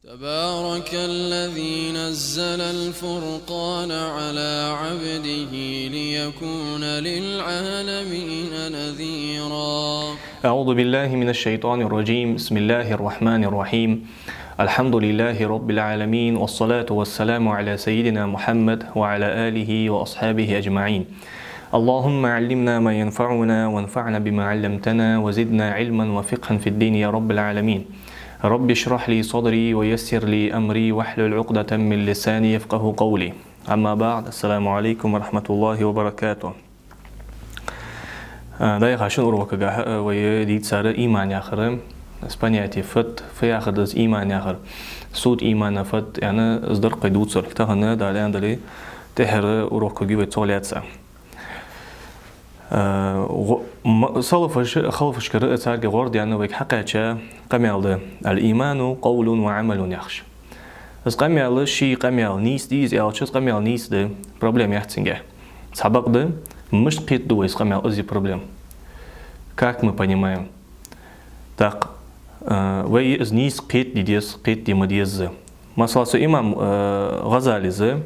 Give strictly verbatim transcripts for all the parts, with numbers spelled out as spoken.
تبارك الذي نزل الفرقان على عبده ليكون للعالمين نذيرا. أعوذ بالله من الشيطان الرجيم. بسم الله الرحمن الرحيم. الحمد لله رب العالمين، والصلاة والسلام على سيدنا محمد وعلى آله وأصحابه أجمعين. اللهم علمنا ما ينفعنا، وانفعنا بما علمتنا، وزدنا علما وفقها في الدين يا رب العالمين. رب اشرح لي صدري ويسر لي أمري واحلل عقدة من لساني يفقهوا قولي. أما بعد، السلام عليكم ورحمة الله وبركاته. А, дӀаяхача урокага, а, вай дийцар иман яхар, из понятие фуд, фу яхар да из иман яхар, сут имана фуд, яӀни из дар-кх вай дувцар. Тахан, Дала аьннадале, тӀеххьара урок хургья вай цох лаьца. А, гӀо-, м-, салафаш-, халафашкара а царга гӀор даьнна вайга хьакхаьча къамаьл да: الإيمان قول وعمل, яхаш. Из къамаьл, ший къамаьл нийса дий из аьлча, из къамаьл нийса да, проблема яц цунга. Цхьабакъда, мишта кхетаду вай из къамаьл, из я проблема. Как мы понимаем? ТӀаккха, а, вай из нийса кхетаде деза, кхетаде ма деза. Масала, цу имам, а, ГӀазалис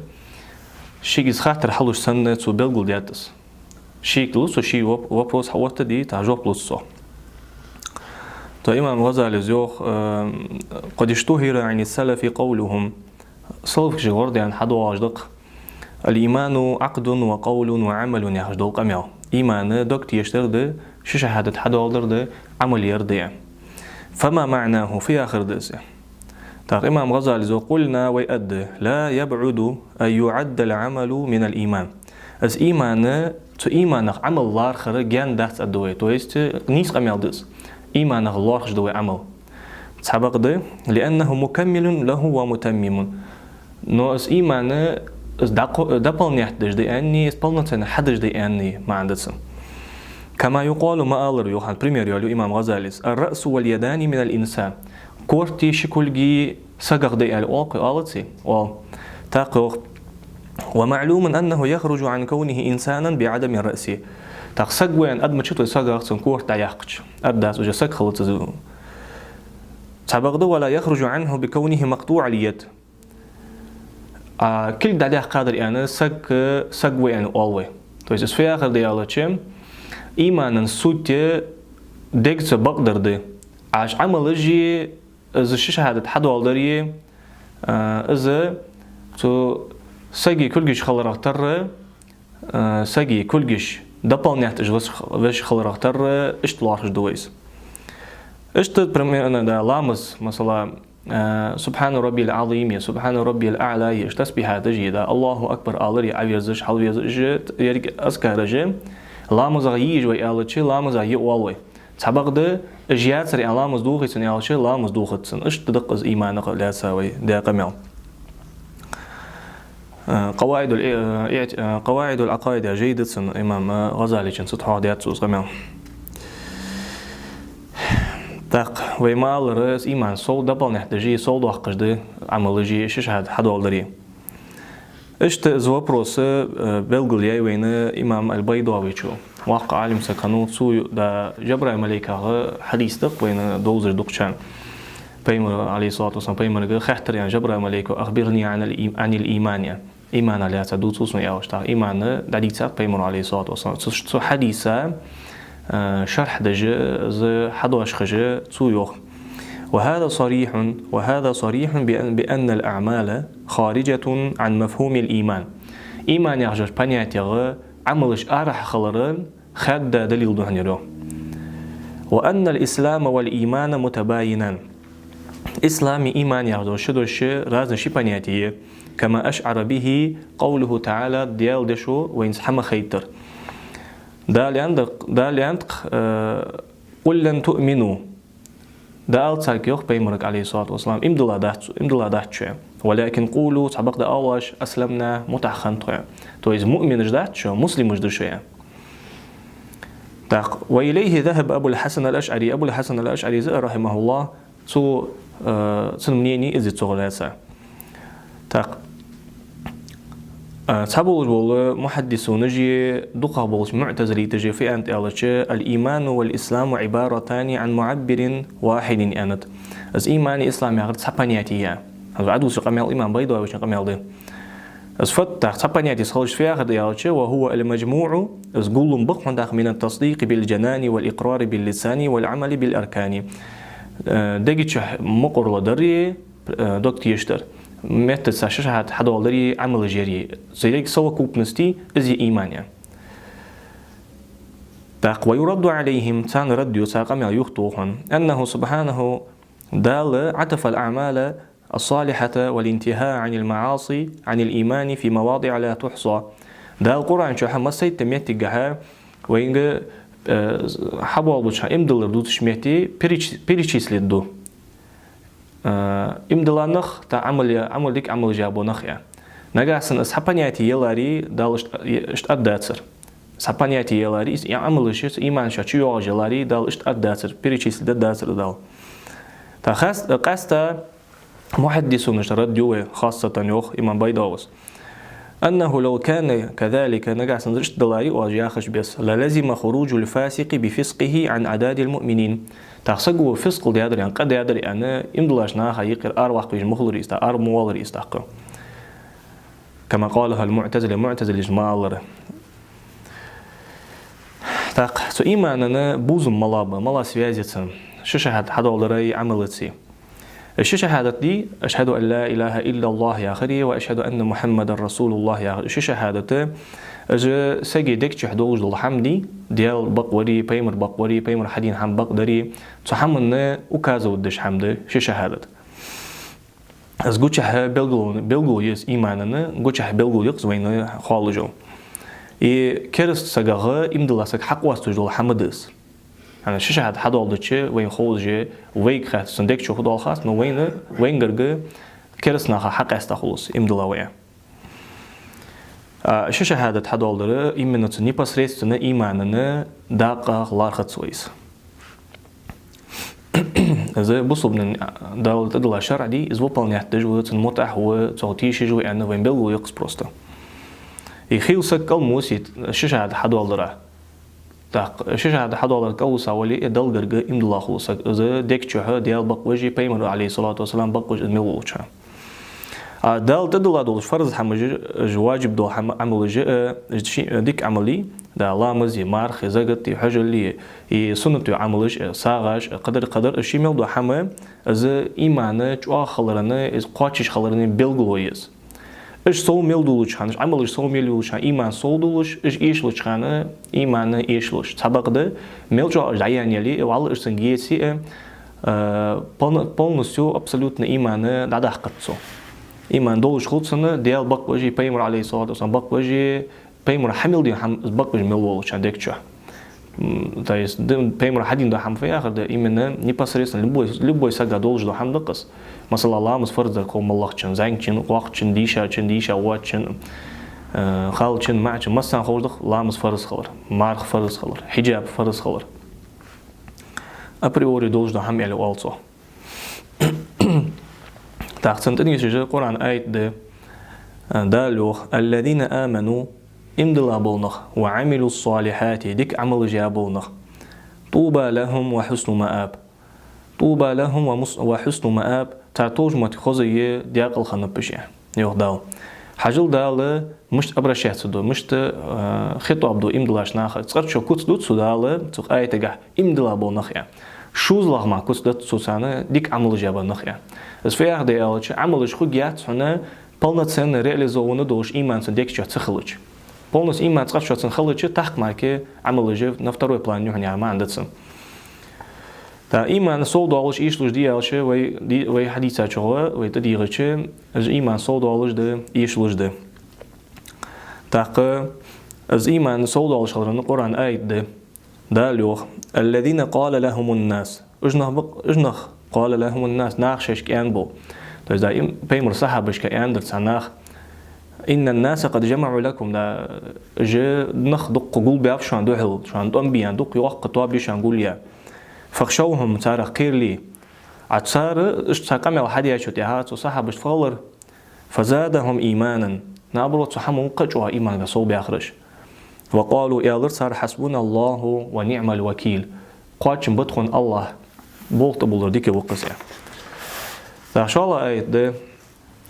шийга из хаттар хьалуш санна, цо белгалдаьд из. Шийга лу цо ший воп-, вопрос хьаоттаде, тӀаккха жоп лу цо. То имам ГӀазалис йоах, э, قد اشتهر عن السلف قولهم. Салафашкара гӀор даьнна хьадоагӀаш да-кх: الإيمان عقد وقول وعمل, яхаш дола къамаьл. Иман дог тешар да, ши шахӀадат хьадоаладар да, Ӏамал яр да. فما معناه, фу яхар да из? ТӀаккха имам ГӀазалис йоах: قلنا, вай аргда: لا يبعد أن يعد العمل من الإيمان. Из иман, цу иманах Ӏамал лархӀар гаьна дац аргда вай. То есть, нийса къамаьл да из. Иманах лоархӀаш да вай Ӏамал. Цхьабакъда, لأنه مكمل له ومتمم. Но из иман, из дӀакхо-, дополнять деш да аьнна, из полноценно хьадеш да аьнна маӀан да цун. كما يقال, ма аллара, йоах, пример йоалаю имам ГӀазалис: الرأس واليدان من الإنسان. Корта, ши кулг сагах да аьле оал-кх, оалаций? Оал. ТӀаккха йоах: ومعلوم أنه يخرج عن كونه إنسانا بعدم الرأس. ТӀаккха саг ва аьнна аргда ма дий вай сагах, цун корта дӀаяккхача. Аргдац, уже саг хилац из. Цхьабакъда: ولا يخرج عنه بكونه مقطوع اليد. А кулг дӀадаьккхадар аьнна, саг, саг ва аьнна оал вай. То есть, из фу яхар да аьлча, имана суть дегаца бакъдар да. Ӏаш Ӏамалаш а, из ши шахӀадат хьадоаладар а, а, из цу сага кулгаш хиларах тара, а, сага кулгаш дополнять деш веш, веш хиларах тара, иштта лоархӀаш да вай из. Иштта, примерно, да, ламаз, масала, а, سبحان ربي العظيم, سبحان ربي الأعلى, иштта тасбихьаташ а, да, الله أكبر алар а, Ӏоверзаш, хьалверзаш а, еррига азкараш а, ламазах йий уж вай аьлча, ламазах я оал вай. Цхьабакъда, уж яцар аьнна ламаз дохий цун аьлча, ламаз дохац цун. Иштта да-кх из иманах лаьца вай даь къамаьл. Э, къаваидуль, э, иӀти-, э, къаваидуль Ӏакъаид яха жай да цун, имам, э, ГӀазалис, цу тӀа хьоахадаьд цо из къамаьл. ТӀаккха вай ма аллара, из иман сов дополнять деш а, сов доаккхаш да Ӏамалаш а, ши шахӀадат хьадоаладар а. Иштта из вопрос, э, белгалъяьй вайна имам аль-Байдавичо. Воккха Ӏалим саг хиннав, цо ю-, да, Жабраил малейках хьадис да-кх вайна довзаш дукхачарна. Пайхамар, عليه الصلاة والسلام, пайхамарга хаьттар аьнна Жабраил малейко: أخبرني عن الإي-, عن الإيمان, аьнна. Иманах лаьца дувцал сона, аьлча, тӀаккха иман дӀадийцад пайхамаро, عليه الصلاة والسلام. Цу, цу хьадиса, э, шархь деш а, из хьадоашхаш а цо йоах: وهذا صريح، وهذا صريح بأن، بأن الأعمال خارجة عن مفهوم الإيمان. Иман яхача понятиех Ӏамалаш арахьа хилар хаьдда далил да хьона ер, йоах. وأن الإسلام والإيمان متباينان. Ислам а иман яхаш дола ши дош разный ши понятие я. كما أشعر به قوله تعالى, Даьла дешо вайна из хӀама хайтар. Дала аьннад-кх, Дала аьннад-кх, э, قل لن تؤمنوا. Дала царга йоах, пайхамарга, عليه الصلاة والسلام, иман дилла дац, иман дилла дац шо. ولكن قولوا, цхьабакъда оалаш, أسلمنا, мутӀахьа хиннад тхо. То есть муъминаш дац шо, муслимаш да шо. ТӀаккха, وإليه ذهب أبو الحسن الأشعري, Абул-Хьасан аль-АшӀарис а, رحمه الله, цо, э, цун мнение из я цох лаьца. ТӀаккха, А, цхьаболаш бола мухьаддисунаши дукхагӀа болча муӀтазилиташа фу аьннад аьлча: «الإيمان والإسلام عبارتان عن معبر واحد», аьннад. Из имани ислам яхар цхьа понятие я. Хьажал, Ӏадувцаш къамаьл имам Байдави вайчун къамаьл да. Из фу да, цхьа понятие хилча фу яхар да аьлча: «وهو المجموع», из гуллун ба-кх хьона тӀаккха, «من التصديق بالجنان والإقرار باللسان والعمل بالأركان». Э, дега чу мукъарло дари, э, дог тешаш дар. Меттаца ши шахӀадат хьадоаладари, Ӏамалаш яри. Цу еррига совокупности из я иман. ТӀаккха: «ويرد عليهم», царна рад ю, цар къамаьл юхатох хьона, «أنه سبحانه», Дала, «عطف الأعمال الصالحة والانتهاء عن المعاصي عن الإيمان في مواضع لا تحصى». Дала Къуръан чу массайтта моттигашка вайга, э, хьабоалабаьча иман диллар дувцача метте переч-, перечислить ду. Э, иман дилла нах, тӀаккха Ӏамал я-, Ӏамал, дика Ӏамалаш яь бола нах я. Нагахьа санна из цхьа понятие яларе, Дала иштта, иштта аргдацар. Цхьа понятие яларе, из Ӏамалаш, из иман шоаш чуйоагӀаш яларе, Дала иштта аргдацар, перечислить дергдацар Дала. ТӀаккха хас-, къаьстта мухьаддисунаша рад ю вай, хассатан йоах имам Байдавис: «أنه لو كان كذلك», нагахьа санна иштта даларе, оаш яхача беса, «للزم خروج الفاسق بفسقه عن عداد المؤمنين». ТӀаккха саго фискъ даьдар аьнна, къа даьдар аьнна, иман диллача наха юкъера араваккха везаш ма хулар из, тӀаккха ара ма воалар из тӀаккха. «كما قالها المعتزلة», муӀтазилаша ма аллара. ТӀаккха цу иманан бувзам малагӀа ба, малагӀа связь я цун, ши шахӀадат хьадоаладарай, Ӏамалаци? Ши шахӀадат да: «أشهد أن لا إله إلا الله» яхари ва «أشهد أن محمدا رسول الله» яхари. Ши шахӀадат, из сага дег чу долаш дола хӀама да, Даьла бакъ вари, пайхамар бакъ вари, пайхамара хьадена хӀама бакъ дари, цу хӀаманна указывать деш хӀама да ши шахӀадат. Из гучахь белгало, белгало я из иманан, гучахь белгало я из вайна ховлаш. И кераста сагагара иман дилла саг хьакъоасташ дола хӀама да из. ХӀана, ши шахӀадат хьадоаладича, вайна ховш, вайга хац, цун дег чу фу дола хац, но вайна, вайна гарга кераста наха хьакъаьста хул из, иман дилла вай. А ши шахӀадат хьадоаладар именно цу непосредственно иманан дакъа лархӀац вай из. Из бусалба дина Дала тӀадилла шарӀ да, из выполнять деш ва, цунна мутӀахь ва, цох тешаш ва аьнна, вайна белгало я-кх из просто. И хила саг кӀалвусийт ши шахӀадат хьадоаладара. ТӀаккха ши шахӀадат хьадоаладар кӀалвуса вале, из Далла гарга иман дилла хул саг, из дег чу Даьла бакъ веш, пайхамар, عليه الصلاة والسلام, бакъ веш, из мел волча. А Дала тӀадилла долаш фарз хӀамаш, уж важиб дола хӀама-, Ӏамалаш, э, уж ши-, э, дика Ӏамалаш, да, ламаз, марха, закат, хьажол, и суннат Ӏамалаш, э, сагӀаш, э, кхыдар, кхыдар, уж ши мел дола хӀама, из иман чӀоагӀа хиларан, из кхоачаш хиларан белгало я из. Уж сов мел долча хана, уж Ӏамалаш сов мел йолча хана, иман сов долаш, уж эшалуча хана, иман эшалуш. Цхьабакъда, мел чӀоагӀа уж дӀаяьнна яле, валлахӀи, уж цунга еце, э, э, полно-, полностью, абсолютно иман дӀадаккхац цо. Иман долаш хул цун, Даьла бакъ веш, пайхамар, عليه الصلاة والسلام, бакъ веш, пайхамара хьа мел дена хӀама бакъ веш мел волча дег чу. М, то есть, д-, пайхамара хьадена дола хӀама фу яхар да, именно непосредственно любой, любой сага долаш дола хӀама да-кх из. Масала, ламаз фарз дар кхо моллагӀчун, зӀамигачун, воккхачун, дийшачун, дийша воацачун, э, халачун, маӀачун, массанахьа ховш да-кх ламаз фарз хилар, марха фарз хилар, хьиджаб фарз хилар. Априори долаш дола хӀама аьле оал цох. ТӀаккха цунна тӀадийшача Къуръан аят да, э, Дала йоах: «الذين آمنوا», иман дилла бола нах, «وعملوا الصالحات», дика Ӏамалаш яь бола нах, «طوبى لهم وحسن مآب». «طوبى لهم ومس-، وحسن مآب», цар товш моттиг хоза я, даькъала хиннаб уж, йоах Дала. Хьажал, Дала мишта обращаться ду, мишта, э, хитӀаб ду иман диллача наха. Цкъарчо куц ду цо Дала, цу аятагахь, иман дилла бола нах, аьнна. ШозлагӀа мара куц дац цо царна, дика Ӏамалаш яь бола нах, аьнна. Из фу яхар да аьлча, Ӏамалаш хургьяц хьона полноценно реализованный долаш иман цун дег чу ца хилча. Полностью иман цкъарчоа цун хилча, тӀаккха мара Ӏамалаш на второй план ю хьона яха маӀан да цун. ТӀаккха иман сов долаш, эшалуш да аьлча, вай ди-, вай хьадийцачох, вай тӀадийгӀача, из иман сов долаш да, эшалуш да. ТӀаккха из иман сов долаш хиларан Къуръан аят да. Дала йоах: «الذين قال لهم الناس». Уж нах ба-, уж нах, «قال لهم الناس», наха шоашка аьнна бола. То есть, да, им-, пайхамара сахьабашка аьннадар цхьа наха: «إن الناس قد جمعوا لكم», да, уж нах дукха гулбаьб шоана духьал, шоана тӀом бе аьнна, дукха йоккха тоаба я шоана гулъяь. «فاخشوهم», царех кхерале. А цар, уж цхьа къамаьл хьадеча тӀехьа, цу сахьабашта фу хилар? «فزادهم إيمانا». Наоборот, цу хӀаман кхы а чӀоагӀа иманга совбаьхар уж. «وقالوا», аьлар цар: «حسبنا الله ونعم الوكيل». Кхоачам ба тхона АллахӀ, болх тӀаболлар дика ва укхаза. ТӀаккха шоллагӀа аят да.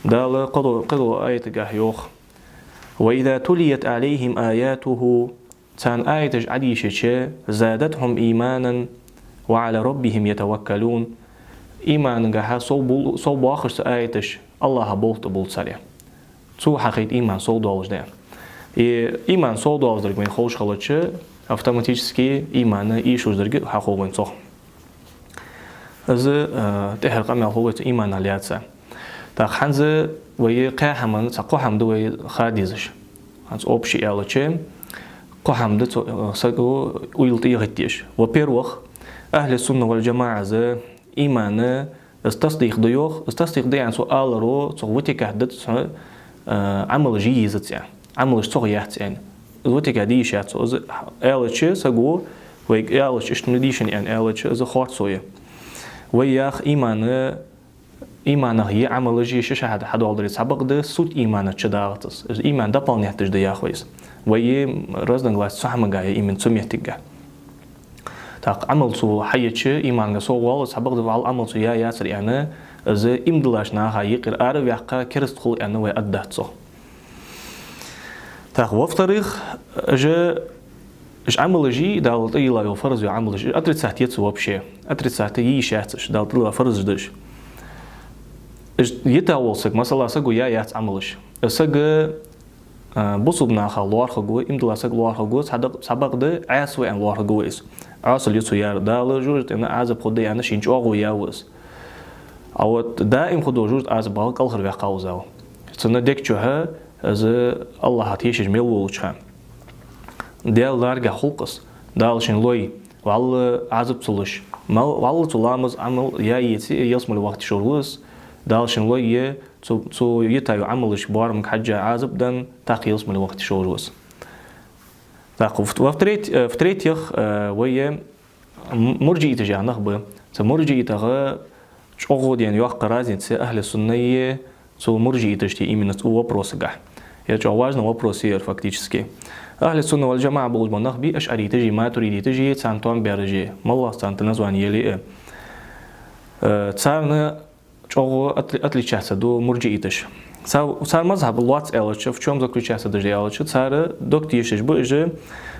Дала кхыдолча, кхыдолча аятагахь йоах: «وإذا تليت عليهم آياته», царна аяташ Ӏодийшача, «زادتهم إيمانا وعلى ربهم يتوكلون». Имангахьа сов бул-, совбоахаш цу аяташа, АллахӀа болх тӀаболл цар. Цо хьахайт иман совдоалаш да. И иман совдоалаш дар вайна ховш хилча, автоматически иман эшаш дар хьахов вайна цох. Из, э, тӀеххьара къамаьл хул вай цу иманах лаьца. ТӀаккха хӀанз вай кхаь хӀаман цхьа кхо хӀама да вай ха дезаш. ХӀанз общий аьлча, кхо хӀама да цу, э, саго уйла тӀа яхийта дезаш. Во-первых, ахьлу сунна валь-джамаӀас иман, из тасдикъ да йоах, из тасдикъ да аьнна цо аларо, цох вытекать да цу, э, Ӏамалаш е езац аьнна, Ӏамалаш цох яц аьнна. Из вытекать де йиш яц цо. Из аьлча саго, вайга аьлча, иштта ма дийшан аьнна аьлча, из хорца я. Вай йоах иман, иманах е Ӏамалаш е ши шахӀадат хьадоаладаре цхьабакъда, суть имана чудоагӀац из. Из иман дополнять деш да йоах вай из. Вай разногласи цу хӀамага я, именно цу моттигага. ТӀаккха Ӏамал цо хьаеча, иманга совгӀоал, цхьабакъда вӀалла Ӏамал цо яь яцар аьнна, из иман диллача наха юкъера араваьккха, кераста хул аьнна вай аргдац цох. ТӀаккха, во-вторых, уж, уж Ӏамалаш, Дала тӀайилла йола фарз йола Ӏамалаш, уж отрицать е езац вообще. Отрицать е йиш яц уж, Дала тӀайилла фарзаш да уж. Уж йита вола саг, масала, саго яь яц Ӏамалаш. Из саг, а, бусалба наха лоархӀаргва, иман дилла саг лоархӀаргва, цхьа дакъ-, цхьабакъда Ӏаьса ва аьнна лоархӀаргва из. Ӏаьсал я цо яьр, Дала жожагӀатен Ӏазап хургда аьнна шийна чӀоагӀо яьв из. А вот даим хургдола жожагӀатен Ӏазап бахьа кӀалхарваьккхав из. Цун дег чухьа из АллахӀа тешаш мел волча хана. Даьла ларгахьа хул-кх из, Дала шийна лой, вӀалла Ӏазап ца луш. Мал-, вӀалла цо ламаз, Ӏамал яь еце, ялсмале вахийта йиш йолаш ва из. Дала шийна лой, е цо, цо йита йола Ӏамалашка боарам хьежжа Ӏазап денна, тӀаккха ялсмале вахийта йиш йолаш ва из. ТӀаккха, в-, во-вторых, э, в-третьих, э, вай, э, м-, мурджииташ яха нах ба. Цу мурджииташа чӀоагӀа денна йоккха разница я ахьлу суннеи цу мурджииташти именно цу вопросагахь. Ер чӀоагӀа важный вопрос я ер фактически. Ахьлу сунна валь-джамаӀа болаш бола нах ба ашӀариташи, матуридиташи, царна товш бараши, моллагӀа царна тӀа названи яле а. Э, царна чӀоагӀа отли-, отличаться ду мурджииташ. Цар, цар мазхӀаб лоацца аьлча, в чём заключаться деш да аьлча, цар дог тешаш ба уж,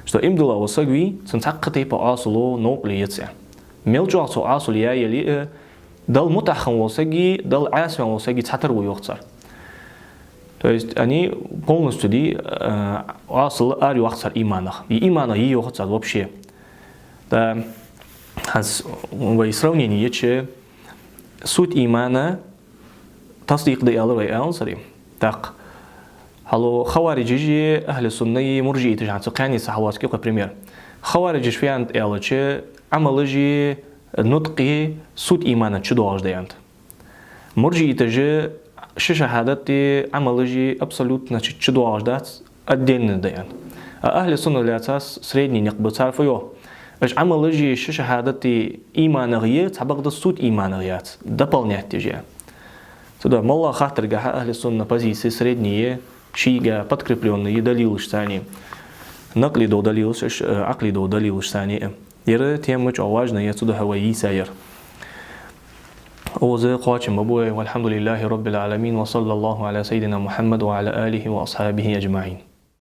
что иман дилла вола саг вий, цун цхьаккха тайпа Ӏаьсало новкъарле яц. Мел чӀоагӀа цо Ӏаьсал яь яле а, Далла мутӀахьа хинна вола саги, Далла Ӏаьсаваьнна вола саги цхьатарра ва йоах цар. То есть они полностью ди, э, Ӏаьсал ара йоаккх цар иманах. И иманах е йоахац цар вообще. ТӀаккха хӀанз вай сравнени еча, суть имана тасдикъ да аьлар вай, аьнна сари. ТӀаккха хьалу хавариджаши, ахьлу суннеи, мурджииташи, хӀанз цу кхаьннеца хьалоацаргья-кх вай пример. Хавариджаша фу аьннад аьлча, Ӏамалаши нуткъи суть имана чудоагӀаш да аьннад. Мурджииташа ши шахӀадати Ӏамалаши абсолютно чу-, чудоагӀаш дац, отдельно да аьннад. А ахьлу сунна лаьца средний никъ ба, цар фу йоах: уж Ӏамалаши ши шахӀадати иманах я, цхьабакъда суть иманах яц, дополнять деш я. Цудухьа моллагӀа хаттаргахьа ахьлу сунна позиция средний я, шийга подкреплённый далилашцани, накъли дола далилаш, э, Ӏакъли дола далилашцани. Ер тема чӀоагӀа важная я, цудухьа вай йийца яр. Укхаза кхоачам ба вай. والحمد لله رب العالمين، وصلى الله على سيدنا محمد وعلى آله وأصحابه أجمعين.